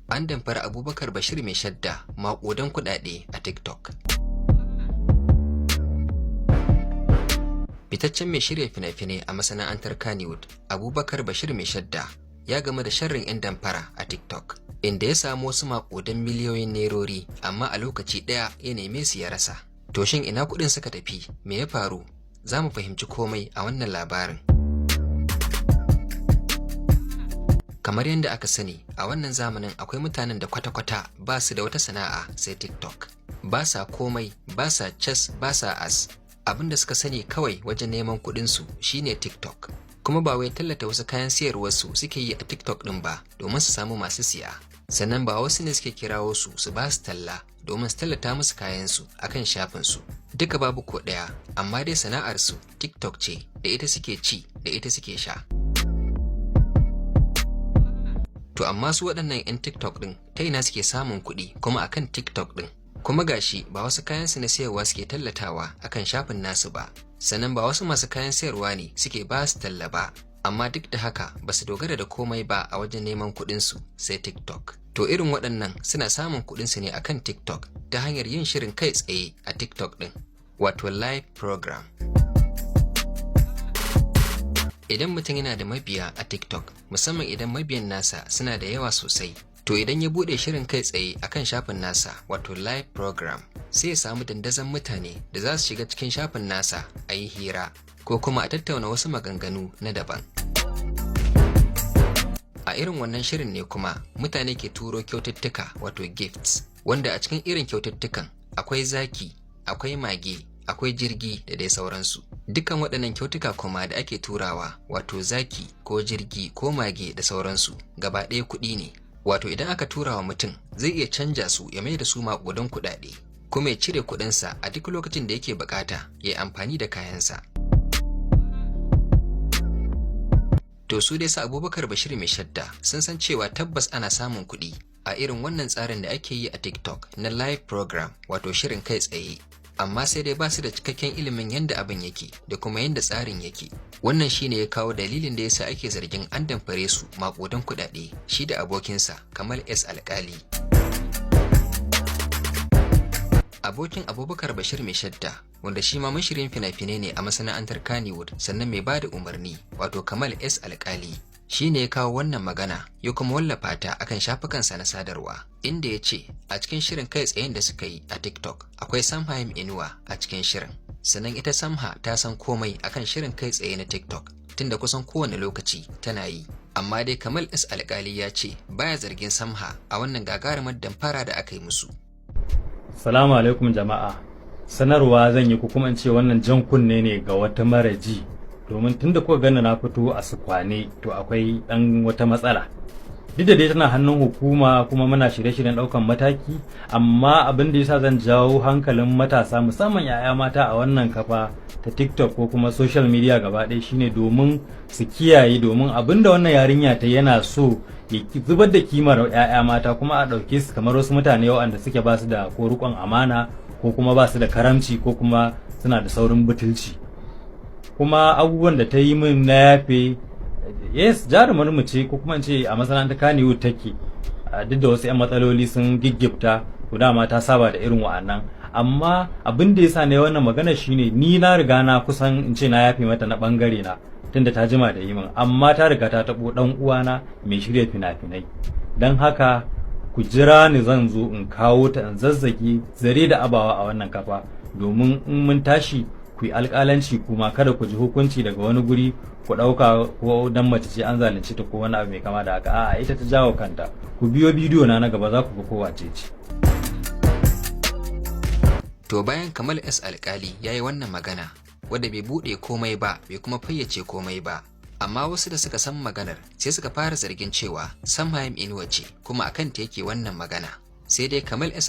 An damfari Abubakar Bashir Mai Shadda maƙudan kuɗaɗe a TikTok. Fitaccen mai shirya fina-finai a masana'antar Kannywood, Abubakar Bashir Mai Shadda, ya gamu da sharrin 'yan damfara a TikTok, inda ya samu wasu maƙudan miliyoyin nerori, amma a lokaci ɗaya ya neme su ya rasa. To shin ina kuɗin suka tafi? Me ya faru? Za mu fahimci komai a wannan labarin. Kamar yadda aka sani, a wannan zamanin akwai mutanen da kwata-kwata ba su da wata sana'a sai TikTok. Ba sa komai, ba sa chess, ba sa as. Abin da suka sani kawai wajen neman kuɗinsu shine TikTok. Kuma ba wai tallata wasu kayan siyarwarsu suke yi a TikTok ɗin ba domin su samu masu siya. Sannan ba wasu ne suke kirawo su su ba su talla domin su tallata musu kayansu akan shafinsu. Duka babu ko ɗaya, amma dai sana'arsu TikTok ce, da ita suke ci, da ita suke sha. To amma su waɗannan 'yan TikTok ɗin ta ina suke samun kuɗi kuma akan TikTok ɗin? Kuma gashi ba wasu kayan su na sayarwa suke tallatawa akan shafin nasu ba, sannan ba wasu masu kayan sayarwa ne suke ba su talla ba, amma duk da haka ba su dogara da komai ba a wajen neman kuɗinsu sai TikTok. To irin waɗannan suna samun kuɗinsu ne akan TikTok ta hanyar yin shirin kai tsaye a TikTok ɗin, wato live program. Idan mutum yana da mabiya a TikTok, musamman idan mabiyan nasa suna da yawa sosai, to idan ya buɗe shirin kai tsaye akan shafin nasa, wato live program, sai ya samu dandazon mutane da za su shiga cikin shafin nasa a yi hira ko kuma a tattauna wasu maganganu na daban. A irin wannan shirin ne kuma mutane ke turo kyaututtuka, wato gifts, wanda a cikin irin kyaututtukan akwai zaki, akwai mage, akwai jirgi da dai sauransu. Dukkan waɗannan kyautuka kuma da ake turawa, wato zaki ko jirgi ko mage da sauransu, gaba ɗaya kuɗi ne. Wato idan aka tura wa mutum zai iya canja su ya mai da su maƙudan kuɗaɗe, kuma ya cire kuɗinsa a duk lokacin da yake buƙata ya yi amfani da kayansa. To su dai su Abubakar Bashir Mai Shadda sun san cewa tabbas ana samun kuɗi a irin wannan tsarin da ake yi a TikTok na live program, wato shirin kai tsaye. Amma sai dai ba su da cikakken ilimin yadda abin yake da kuma yadda tsarin yake. Wannan shine ya kawo dalilin da yasa ake zargin an damfare su maƙudan kuɗaɗe, shi da abokinsa Kamal S. Alƙali. Abokin Abubakar Bashir Mai Shadda, wanda shi ma mashirin fina-finai ne a masana'antar Kannywood sannan mai bada umarni, wato Kamal S. Alƙali, shi ne ya kawo wannan magana ya kuma wallafa ta akan shafukansa na sadarwa, inda ya ce a cikin shirin kai tsayen da suka yi a TikTok akwai Samhaim Inuwa a cikin shirin. Sannan ita Samha ta san komai akan shirin kai tsaye na TikTok tunda kusan kowane lokaci tana yi. Amma dai Kamal S. Alƙali ya ce baya zargin Samha a wannan gagarumar damfara da aka yi musu. Salamu alaikum jama'a. Sanarwa zan yi ko kuma in ce wannan jan kunne ne ga wata mara ji. Domin tunda kuka gani na fito a sukwane, to akwai ɗan wata matsala. Duk da dai tana hannun hukuma kuma muna shirye-shiryen ɗaukan mataki, amma abin da yasa zan jawo hankalin matasa, musamman 'ya'ya mata, a wannan kafa ta TikTok ko kuma social media gaba ɗaya, shine domin su kiyaye, domin abin da wannan yarinya ta yana so ya zubar da kimar 'ya'ya mata kuma a ɗauke su kamar wasu mutane waɗanda suke ba su da ko riƙon amana ko kuma ba su da karamci ko kuma suna da saurin butulci. Kuma abubuwan da ta yi min na yafe. Yes, jarumar mu ce, ko kuma in ce a masana'antar Kannywood take, duk da wasu 'yan matsaloli sun giggifta, to dama ta saba da irin wa'annan. Amma abin da yasa ne wannan magana shine ni na riga na kusan in ce na yafe mata na bangare na, tunda ta jima da yi min, amma ta riga ta tabo dan uwana mai shirya fina-finai. Don haka ku jira ni, zan zo in kawo ta in zazzage zare da abawa a wannan kafa, domin in mun tashi ku yi alƙalanci, kuma kada ku ji hukunci daga wani guri ku ɗauka ko dan mace ce an zalunce ta ko wani abu mai kama da haka. A'a, ita ta jawo kanta. Ku biyo bidiyo na na gaba, za ku ga kowa ce ce. To bayan Kamal S. Alƙali ya yi wannan magana, wadda bai buɗe komai ba bai kuma fayyace komai ba, amma wasu da suka san maganar sai suka fara zargin cewa Samhaim Inuwa ce kuma akan ta yake wannan magana. Sai dai Kamal S.